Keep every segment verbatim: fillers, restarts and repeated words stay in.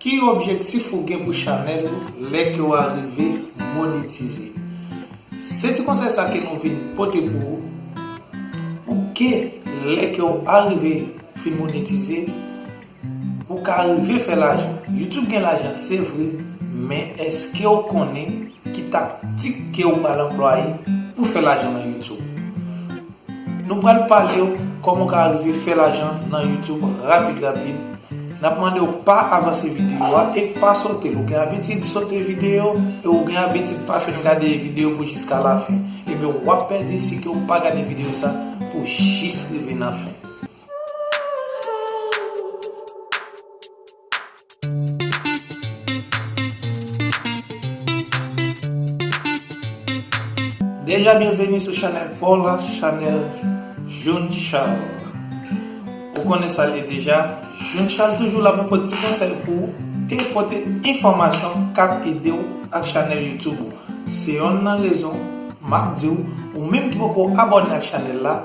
Ki objektif ou gen pou chanèl ou lè ke w arive monetize? Se ti konsèy sa ke nou vin pote pou ou, pou ke lè ke w arive fin monetize, ou ka rive fè lajan. YouTube gen lajan, se vre, men èske w konnen ki taktik ke w pral anplwaye pou fè lajan nan YouTube? Nou pral pale w kòman w ka rive fè lajan nan YouTube rapid rapid. N ap mande w pa avanse videyo a e pa sote l. Ou gen abitid sote videyo e ou gen abitid pa fin gade videyo pou jiska lafen. Ebyen, w ap pèdi si ke w pa gade videyo sa pou jis rive nan fen. Deja byenveni sou chanèl pa w la, chanèl June Charles. Ou konnen sa l ye deja. June Charles toujou la pou pote ti konsèy pou ou e pote enfòmasyon k ap ede w ak chanèl YouTube ou. Se yonn nan rezon m ap di w, ou menm ki poko abòne ak chanèl la,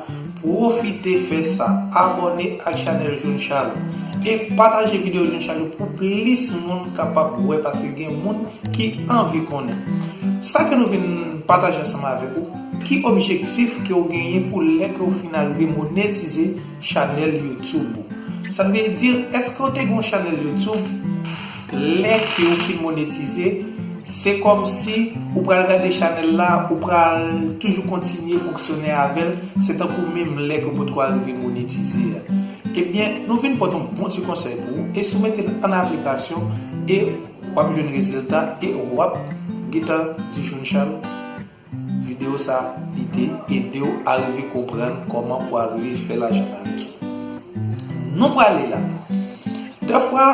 pwofite fè sa. Abòne ak chanèl June Charles e pataje videyo June Charles yo pou plis moun kapab wè, paske gen moun ki anvi konnen. Sa ke nou vin pataje ansanm avèk ou, ki objektif ke w genyen pou lè ke w fin arive monetize chanèl YouTube ou? Sa vle di, èske w te gen yon chanèl YouTube? Lè ke w fin monetize, se kòmsi ou pral gade chanèl la, ou pral toujou kontinye fonksyone avè l, se tankou menm lè ke w potko arive monetize a. Ebyen, nou vin pote yon bon ti konsèy pou ou, e si w mete l an aplikasyon, e w ap jwenn rezilta, e w ap gentan di June Charles, videyo sa, li te ede w arive konprann kòman pou arive fè lajan nan YouTube. Nou prale la. Dèfwa,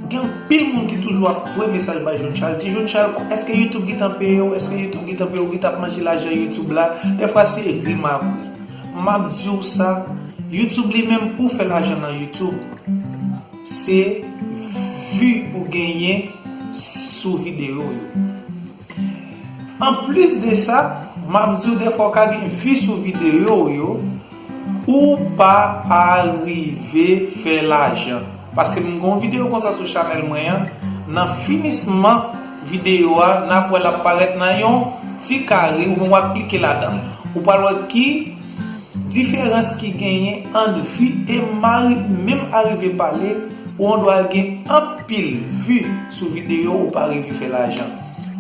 gen anpil moun ki toujou ap voye mesaj bay June Charles, di, "June Charles, èske YouTube gentan peye w? Èske YouTube gentan peye w?" Ou gentan ap manje lajan YouTube la. Dèfwa, se ri m ap ri. M ap di w sa, YouTube li menm, pou fè lajan nan YouTube, se vi pou genyen sou videyo yo. Anplis de sa, m ap di w, dèfwa w ka gen vi sou videyo w yo, ou pa arive fè lajan. Paske m gen yon videyo konsa sou chanèl mwen an, nan finisman videyo a, n ap wè l ap parèt nan yon ti kare, oubyen w ap klike ladan l. Ou pral wè ki diferans ki genyen ant vi e m ari-, menm arive pale, ou andwa gen anpil vi sou videyo, ou pa rive fè lajan.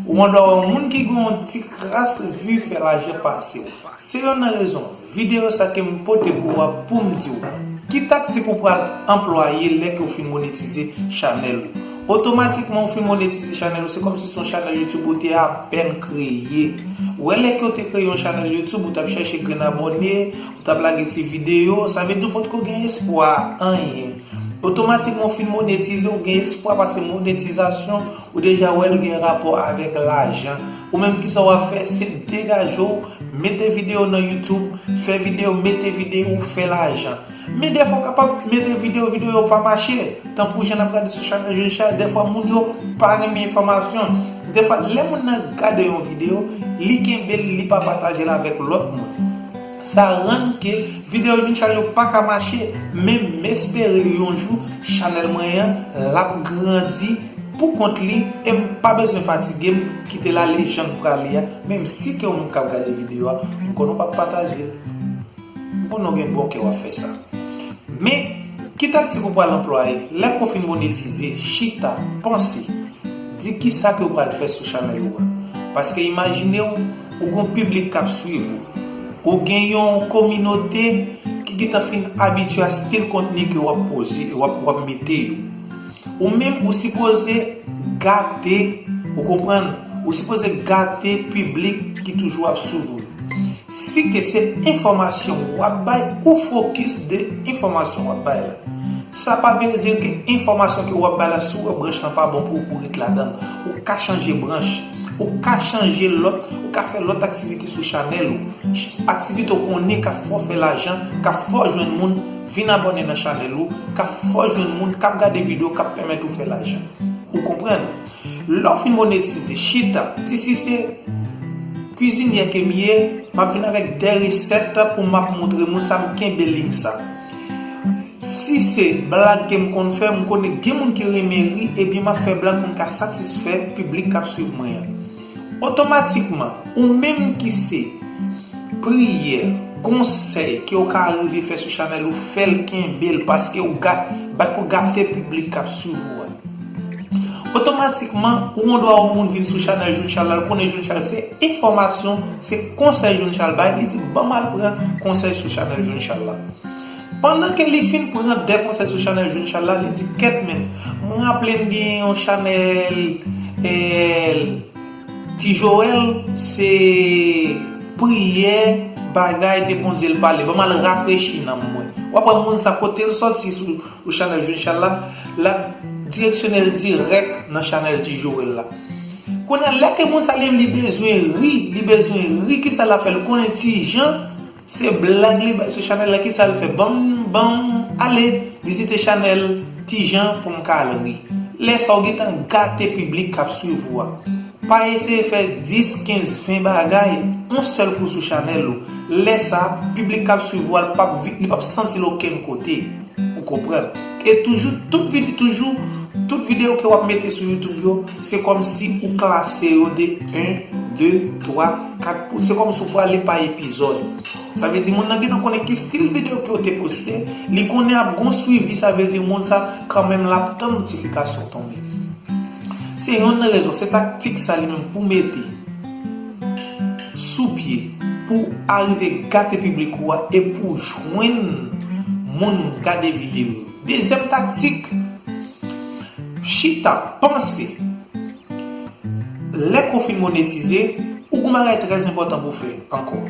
Ou andwa wè yon moun ki gen yon ti kras vi fè lajan pase w. Se yonn nan rezon videyo sa ke m pote pou w a, pou m di w ki taktik ou pral anplwaye lè ke w fin monetize chanèl ou. Otomatikman, ou fin monetize chanèl ou, se kòmsi se yon chanèl YouTube ou te apèn kreye. Ou wè, lè ke w te kreye yon chanèl YouTube, ou t ap chèche grenn abòne, ou t ap lage ti videyo, sa vle di ou potko gen espwa anyen. Otomatikman, ou fin monetize, ou gen espwa, paske monetizasyon, ou deja wè l gen rapò avèk lajan. Ou menm, kisa w ap fè? Se degaje w, mete videyo nan YouTube, fè videyo, mete videyo, fè lajan. Men dèfwa w kapab mete videyo, videyo yo pa mache. Tankou jan n ap gade sou chanèl June Charles, dèfwa moun yo pa renmen enfòmasyon. Dèfwa, lè moun nan gade yon videyo, li kenbe l, li pa pataje l avèk lòt moun. Sa rann ke videyo June Charles yo pa ka mache, men m espere yon jou chanèl mwen an, l ap grandi pou kont li, e m pa bezwen fatige m kite l ale jan l prale a, menm si ke yon moun k ap gade videyo a, m konnen w p ap pataje l. M konnen w gen bon kè w ap fè sa. Men, ki taktik ou pral anplwaye? Lè ke w fin monetize, chita, panse, di kisa ke w pral fè sou chanèl ou a. Paske imajine w, ou gen yon piblik k ap swiv ou. Ou gen yon kominote ki gentan fin abitye a stil kontni ke w ap poze, w ap, w ap mete yo. Ou menm, ou sipoze gate, ou konprann? Ou sipoze gate piblik ki toujou ap swiv ou yo. Si ke se enfòmasyon w ap bay, ou fokis de enfòmasyon w ap bay la. Sa pa vle di ke enfòmasyon ke w ap bay la, si w wè branch lan pa bon pou ou, ou ret ladan l. Ou ka chanje branch. Ou ka chanje lòt, ou ka fè lòt aktivite sou chanèl ou. Aktivite w konnen k ap fè w fè lajan, k ap fè w jwenn moun vin abòne nan chanèl ou, k ap fè w jwenn moun k ap gade videyo, k ap pèmèt ou fè lajan. Ou konprann? Lè w fin monetize, chita, di, "Si se kwizinyè ke m ye, m ap vin avèk de resèt pou m ap montre moun sa, m kenbe liy sa." Si se blag ke m konn fè, m konnen gen moun ki renmen ri, ebyen m ap fè blag pou m ka satisfè piblik k ap swiv mwen an. Otomatikman, ou menm ki se priyè, konsèy ke w ka rive fè sou chanèl ou, fè l, kenbe l, paske w gat, bat pou gate piblik k ap swiv ou a. Otomatikman, ou gon dwa wè yon moun vin sou chanèl Jeune Charles la, l konnen Jeune Charles se enfòmasyon, se konsèy Jeune Charles bay, li di, "Ban m al pran konsèy sou chanèl Jeune Charles la." Pandan ke li fin pran de konsèy sou chanèl Jeune Charles la, li di, "Kèt men, mwen raple m gen yon chanèl, eh, Ti Joel, se priyè, bagay de Bondye l pale. Ban m al rafrechi nanm mwen." W ap wè moun sa kote l sòti sou, sou chanèl Jeune Charles la, l ap direksyone l dirèk nan chanèl Ti Joel la. Kounye a, lè ke moun sa li, li bezwen ri, li bezwen ri, kisa l ap fè? L konnen Ti Jan, se blag li bay sou chanèl la, kisa l fè? Ban m, ban m ale vizite chanèl Ti Jan pou m ka al ri. Lè sa, w gentan gate piblik k ap swiv ou a. Pa eseye fè dis, kenz, ven bagay, yon sèl kou sou chanèl ou. Lè sa, piblik k ap swiv ou a, li p ap vi-, li p ap santi l okenn kote. Ou konprann? E toujou, tout vide-, toujou, tout videyo ke w ap mete sou YouTube yo, se kòmsi ou klase yo de en, de, twa, kat pou, se kòmsi ou prale pa epizòd. Sa vle di moun nan gentan konnen ki stil videyo ke w te poste, li konnen ap gon swivi, sa vle di moun sa kanmenm l ap tann notifikasyon tonbe. Se yonn nan rezon, se taktik sa li menm pou mete sou pye, pou arive gate piblik ou a e pou jwenn moun gade videyo yo. Dezyèm taktik, chita, panse. Lè ke w fin monetize, ou gon bagay trè enpòtan pou fè ankò.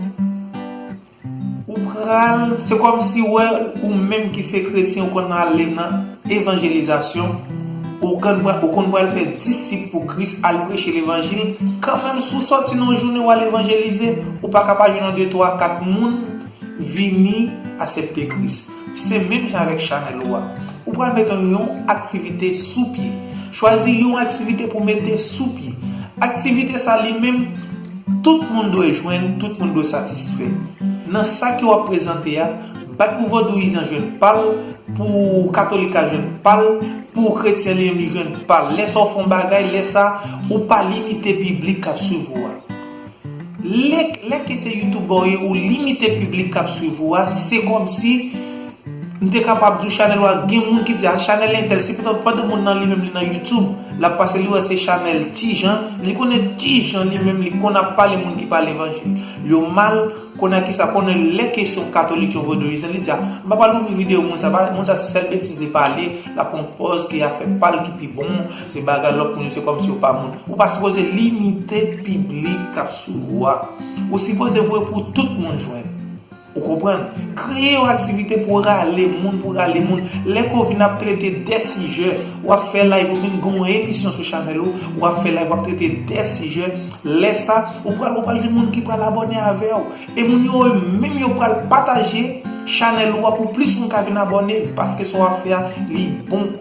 Ou pral, se kòmsi w wè ou menm ki se kretyen, ou konn ale nan evanjelizasyon, ou konn pra-, ou konn pral fè disip pou Kris, al preche levanjil, kanmenm si w sòti nan yon jounen w al evanjelize, ou pa ka pa jwenn yon de, twa, kat moun vini aksepte Kris. Se menm jan avèk chanèl ou a. Ou pral mete yon aktivite sou pye. Chwazi yon aktivite pou mete sou pye. Aktivite sa li menm, tout moun dwe jwenn, tout moun dwe satisfè. Nan sa ke w ap prezante a, bat pou vodouyizan jwenn pa l, pou katolik la jwenn pa l, pou kretyen li menm li jwenn pa l. Lè sa w fè yon bagay, lè sa ou pa limite piblik k ap swiv ou a. Lè, lè ke se youtubè w ye, ou limite piblik k ap swiv ou a, se kòmsi m te kapab di w chanèl ou a, gen moun ki di, "A, chanèl entèl, se pandan, pandan moun nan li menm li nan YouTube, l ap pase, li wè se chanèl Ti Jan, li konnen Ti Jan li menm li konn ap pale moun ki pa levanjil yo mal, konnen kisa, konnen lè ke se yon katolik, yon vodouyizan, li di, 'A, m pa pral ouvri videyo moun sa, pa, moun sa se sèl betiz li pale, l ap pran pòz ke afè pa l ki pi bon, se bagay lòt moun yo, se kòmsi yo pa moun.'" Ou pa sipoze limite piblik k ap swiv ou a. Ou sipoze voye pou tout moun jwenn. Ou konprann? Kreye yon aktivite pou rale moun, pou rale moun. Lè ke w vin ap trete de sijè, w ap fè live, ou vin gen yon emisyon sou chanèl ou, w ap fè live, w ap trete de sijè. Lè sa, ou pral, ou pral jwenn moun ki pral abòne avè w. E moun yo menm yo pral pataje chanèl ou a pou plis moun ka vin abòne, paske sa w ap fè a, li bon.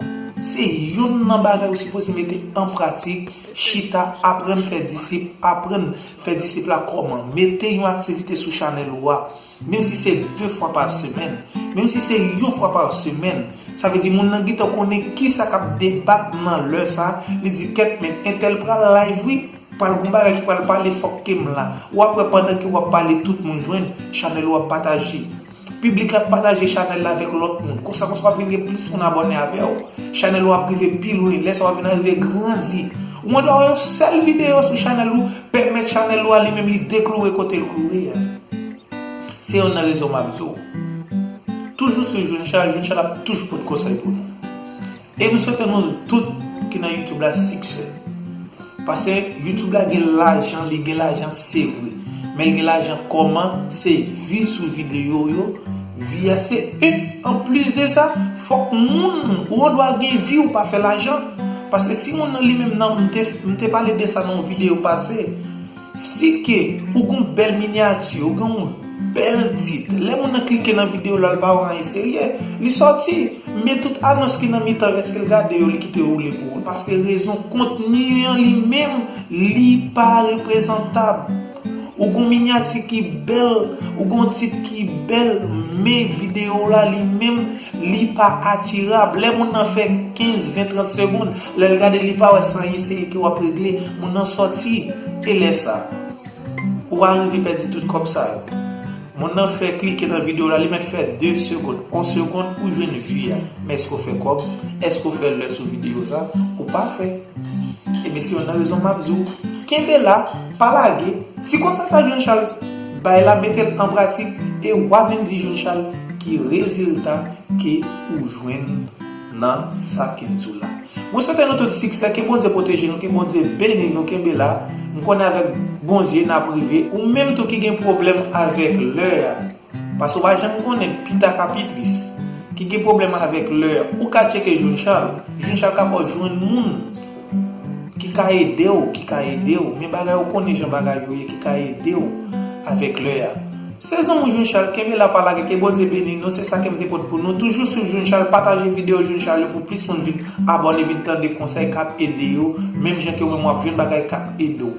Se yonn nan bagay ou sipoze mete an pratik, chita, aprann fè disip, aprann fè disip la kòman? Mete yon aktivite sou chanèl ou a, menm si se de fwa pa semèn, menm si se yon fwa pa semèn. Sa vle di moun nan gentan konnen kisa k ap debat nan lè sa, li di, "Kèt men, entèl pral live wi, pral gon bagay ki pral pale, fòk ke m la." W ap wè pandan ke w ap pale, tout moun jwenn, chanèl ou ap pataje. Piblik la ap pataje chanèl la avèk lòt moun. Konsa, konsa w ap vin gen plis moun abòne avè w. Chanèl ou ap rive pi lwen. Lè sa w ap vin rive grandi. Ou mande w yon sèl videyo sou chanèl ou, pèmèt chanèl ou a li menm li dekloure kote l kloure a. Se yonn nan rezon m ap di w. Toujou swiv Jeune Charles, Jeune Charles ap toujou pote konsèy pou nou. E m swete nou tout ki nan YouTube la siksè. Paske YouTube la gen lajan, li gen lajan se vre. Men l gen lajan kòman? Se vi sou videyo yo. Vi a se en. Anplis de sa, fòk moun, ou an dwa gen vi, ou pa fè lajan. Paske si moun nan li menm nan, m te, m te pale de sa nan yon videyo pase. Si ke ou gon bèl minyati, ou gon bèl tit, lè moun nan klike nan videyo la, l pa wè anyen serye, li sòti. Men tout anons ki nan mitan, èske l gade yo, li kite yo woule pou ou? Paske rezon, kontni an li menm, li pa reprezantab. Ou gon minyati ki bèl, ou gon tit ki bèl, men videyo la li menm, li pa atirab. Lè moun nan fè kenz, ven, trant segonn, lè l gade li pa wè se anyen serye ke w ap regle, moun nan sòti. E lè sa, ou a rive pèdi tout kòb sa yo. Moun nan fè klike nan videyo la, li mèt fè de segonn, yon segonn ou jwenn vi a. Men èske w fè kòb? Èske w fè lè sou videyo sa? Ou pa fè. Ebyen, se youn nan rezon m ap di w, kenbe la, pa lage. Ti konsèy sa Jean Charles bay la, mete l an pratik, e w a vin di Jean Charles ki rezilta ke ou jwenn nan sa ke m di w la. Mwen swete nou tout siksè, ke Bondye pwoteje nou, ke Bondye beni nou, kenbe la. M konnen avèk Bondye n ap rive. Ou menm tou ki gen pwoblèm avèk lè a, paske w pa janm konnen, pita ka pi tris. Ki gen pwoblèm avèk lè, ou ka tcheke Jean Charles. Jean Charles ka fè w jwenn moun ki ka ede w, ki ka ede w. Men bagay ou konnen jan bagay yo ye, ki ka ede w avèk lè a. Se zanmi w Jean Charles, kenbe la pa lage, ke Bondye beni nou, se sa ke m te pote pou nou. Toujou swiv Jean Charles, pataje videyo Jean Charles yo pou plis moun vin abòne, vin tande konsèy k ap ede yo, menm jan ke ou menm w ap jwenn bagay k ap ede w.